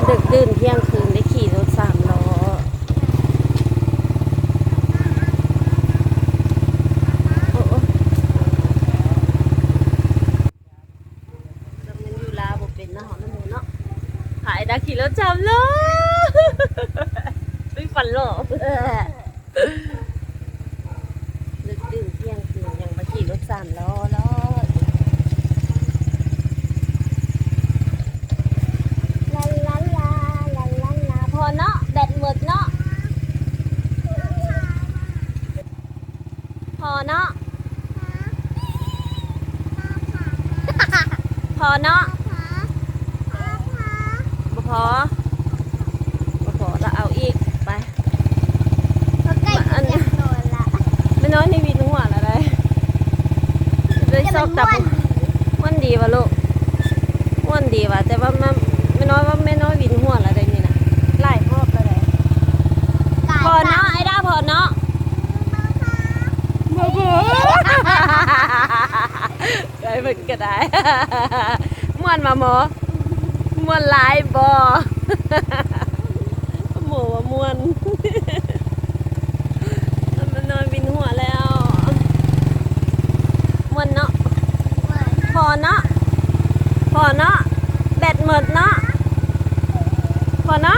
ດຶກດື່ນທ່ຽງຄືນໄດ້ຂີ່ລົດສາມລໍ້. ໂອ້ ໂອ້ ແມ່ນຢູ່ລາວບໍ່ເປັນເນາະ ເຮົານຳໝູ່ເນາະ. ພາໄອ້ດາຂີ່ລົດສາມລໍ້ ໄປຝັນຫຼໍ່. ດຶກດື່ນທ່ຽງຄືນຍັງມາຂີ່ລົດສາມລໍ້ ລໍ້ ລາລາລາ ລາລາລາ. ພໍເນາະ ແບັດໝົດເນາະ. ພໍເນາະ ພໍເນາະ. ບໍ່ພໍ ບໍ່ພໍ ລະເອົາອີກ ໄປ. ແມ່ນ້ອຍນີ້ວິນຫົວລະໄດ໋ ໄດ້ຊອກຕັບ. ມ່ວນດີຫວາລູກ? ມ່ວນດີຫວາ ແຕ່ວ່າ ແມ່ນ້ອຍວ່າແມ່ນ້ອຍວິນຫົວລະໄດ໋ນີ້ນະ ຫຼາຍຮອບລະໄດ໋. ພໍເນາະ ໄອ້ດາ ພໍເນາະ. ບໍ່ພໍ ໄດ້ເພິ່ນກະໄດ້. ມ່ວນຫວາໝໍ? ມ່ວນຫຼາຍບໍ່? ໝໍວ່າມ່ວນ. ແມ່ນ້ອຍວິນຫົວແລ້ວ. ມ່ວນເນາະ. ພໍເນາະ ພໍເນາະ. ແບັດໝົດເນາະ. ພໍເນາະ.